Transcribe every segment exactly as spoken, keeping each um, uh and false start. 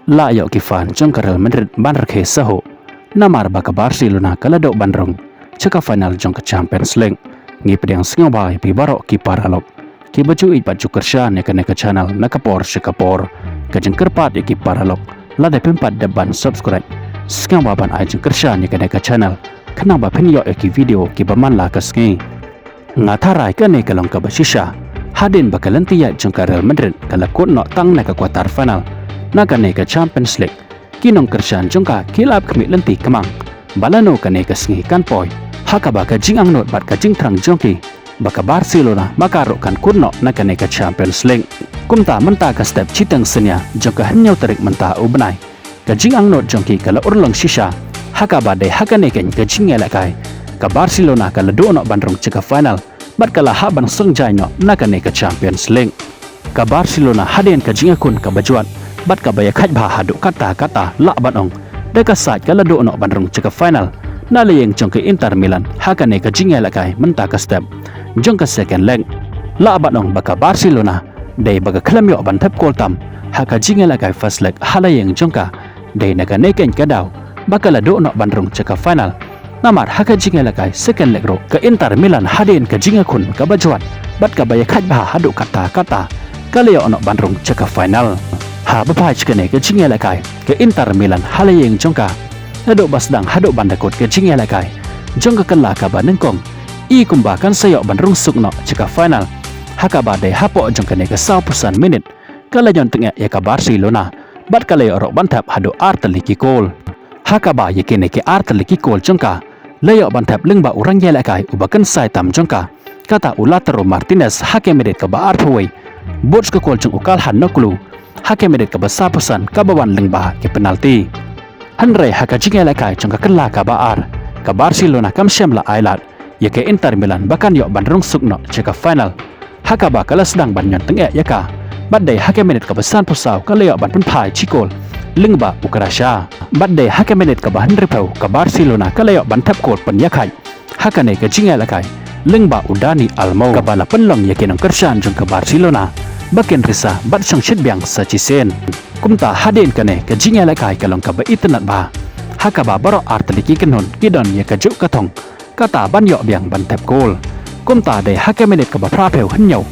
La ïoh ki fan jong ka Real Madrid ban rkhie sahuh namar ba ka Barcelona ka la duh ban rung sha ka final jong ka Champions League. Ngi pdiang sngewbha ïa phi baroh ki paralok kiba ju ïeit bad ju kyrshan ïa kane ka channel na ka por sha ka por. Ka jingkyrpad ïa ki paralok, lada phim pat dep ban subscribe, sngewbha ban ai jingkyrshan ïa kane ka channel khnang ba phin ïoh ïa ki video kiba man la ka sngi. Nga tharai kane ka long kaba shisha hadien ba ka lynti ïaid jong ka Real Madrid ka la kut noh tang na ka quarter final na kane ka Champions League. Ki nongkyrshan jong ka ki la ap khmih lynti kmang ba lano kane ka sngi kan poi, ha kaba ka jingangnud bad ka jingthrang jong ki ba ka Barcelona ma ka ruh kan kut noh na kane ka Champions League. Kumta mynta ka step shiteng synñia jong ka hynñiew tarik mynta u bnai, ka jingangnud jong ki ka la urlong shisha, ha kaba dei ha kane keiñ ka jingïalehkai, ka Barcelona ka la duh noh ban rung sha ka final bad ka la hap ban song jaiñ noh na kane ka Champions League. Ka Barcelona hadien ka jingïakhun kaba jwat bad kaba ïakhaid bha haduh katta katta, lah ban ong da ka side ka la duh noh ban rung sha ka final na la ïing jong ka Inter Milan ha kane ka jingïalehkai mynta ka step jong ka second leg. Lah ban ong ba ka Barcelona dei ba ka khlem ïoh ban thep kol tam ha ka jingïalehkai first leg ha la ïing jong ka. Dei na kane keiñ ka daw ba ka la duh noh ban rung sha ka final. Namar ha ka jingïalehkai second leg ruh, ka Inter Milan hadien ka jingïakhun kaba jwat bad kaba ïakhaid bha haduh katta katta, ka la ïoh noh ban rung sha ka final. Haba phai sha kane ka jingïalehkai, ka Inter Milan ha la ïing jong ka, naduh ba sdang haduh ban da kut ka jingïalehkai jong ka kylla kaba nyngkong, i kumba kan sa ïoh ban rung suk noh sha ka final, ha kaba dei hapoh jong kane ka sawphew san minit ka la ñion tyngeh ïa ka Barcelona bad ka la ïoh ruh ban thep haduh ar tylli ki kol. Ha kaba ïa kine ki ar tylli ki kol jong ka la ïoh ban thep lyngba u rangïalehkai uba kynsai tam jong ka, kata u Lautaro Martinez ha ka minit kaba arphew wei, bad ka kol jong u Calhanoglu ha ka minit kaba sawphew san kaba wan lyngba ki penalti. Hynrei ha ka jingïalehkai jong ka kylla kaba ar, ka Barcelona kam shym la ailad ïa ka Inter Milan ba kan ïoh ban rung suk noh sha ka final, ha kaba ka la sdang ban ñion tyngeh ïa ka. Bad dei ha ka minit kaba sanphew saw ka la ïoh ban pynphai shi kol lyngba u Cucurella. Bad dei ha ka minit kaba hynriewphew ka Barcelona ka la ïoh ban thep kol pynïakhaid ha kane ka jingïalehkai lyngba u Dani Olmo, kaba la pynlong ïa ki nongkyrshan jong ka Barcelona ba kin risa bad shong shit biang sa shisien. Kumta hadien kane ka jingïalehkai ka long kaba itynnad bha, ha kaba baroh ar tylli ki kynhun ki don ïa ka juh ka thong kata ban ïoh biang ban thep kol. Kumta dei ha ka minit kaba phraphew hynñiew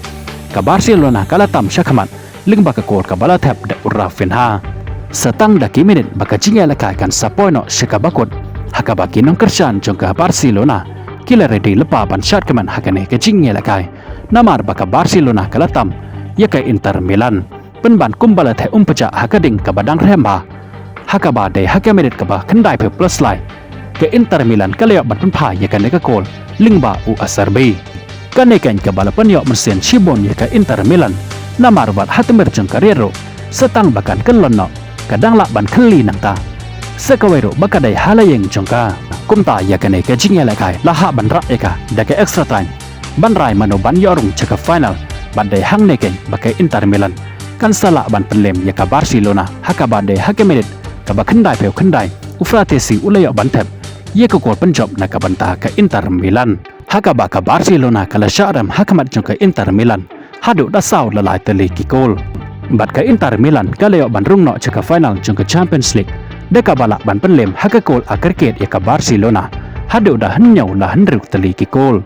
ka Barcelona ka la tam shakhmat lyngba ka kol kaba la thep da u Raphinha. Sa tang da ki minit ba ka jingïalehkai kan sa poi noh sha kaba kut, ha kaba ki nongkyrshan jong ka Barcelona ki la ready lypa ban shad kmen ha kane ka jingïalehkai, namar ba ka Barcelona ka la tam ïa ka Inter Milan pynban kumba la theh umpjah ha ka ding kaba dang rhem bha. Ha kaba dei ha ka minit kaba khyndaiphew plus lai, ka Inter Milan ka la ïoh ban pynphai ïa kane ka kol lyngba u Acerbi. Kane keiñ kaba la pynïoh mynsiem shibun ïa ka Inter Milan, namar wat ha tmier jong ka ri ruh, sa tang ba kan kyllon noh, ka dang lah ban kylli nangta. Sa kawei ruh ba ka dei ha la ïing jong ka. Kumta ïa kane ka jingïalehkai la hap ban rah ïa ka da ka extra time ban rai mano ban ïoh rung sha ka final. Bad dei hangne keiñ ba ka Inter Milan kan sa lah ban pynlem ïa ka Barcelona, ha kaba dei ha ka minit kaba khyndaiphew khyndai, u Frattesi u la ïoh ban thep ïa ka kol pynjop na ka bynta ka Inter Milan, ha kaba ka Barcelona ka la shah rem ha khmat jong ka Inter Milan haduh da saw la lai tylli ki kol. Bad ka Inter Milan ka la ïoh ban rung noh sha ka final jong ka Champions League da kaba lah ban pynlem ha ka kol aggregate ïa ka Barcelona haduh da hynñiew la hynriew tylli ki kol.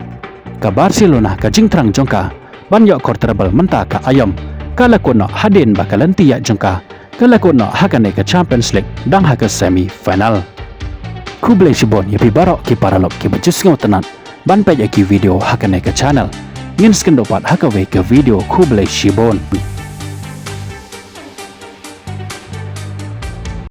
Ka Barcelona ka jingthrang jong ka ban ïoh kor treble mynta ka aïom ka la kut noh hadien ba ka lynti ïaid jong ka ka la kut noh ha kane ka Champions League dang ha ka semi final. Khublei shibun ïa phi baroh ki paralok kiba ju sngewtynnat ban peit ïa ki video ha kane ka channel. Ngin sa ïakynduh pat ha kawei ka video, khublei shibun.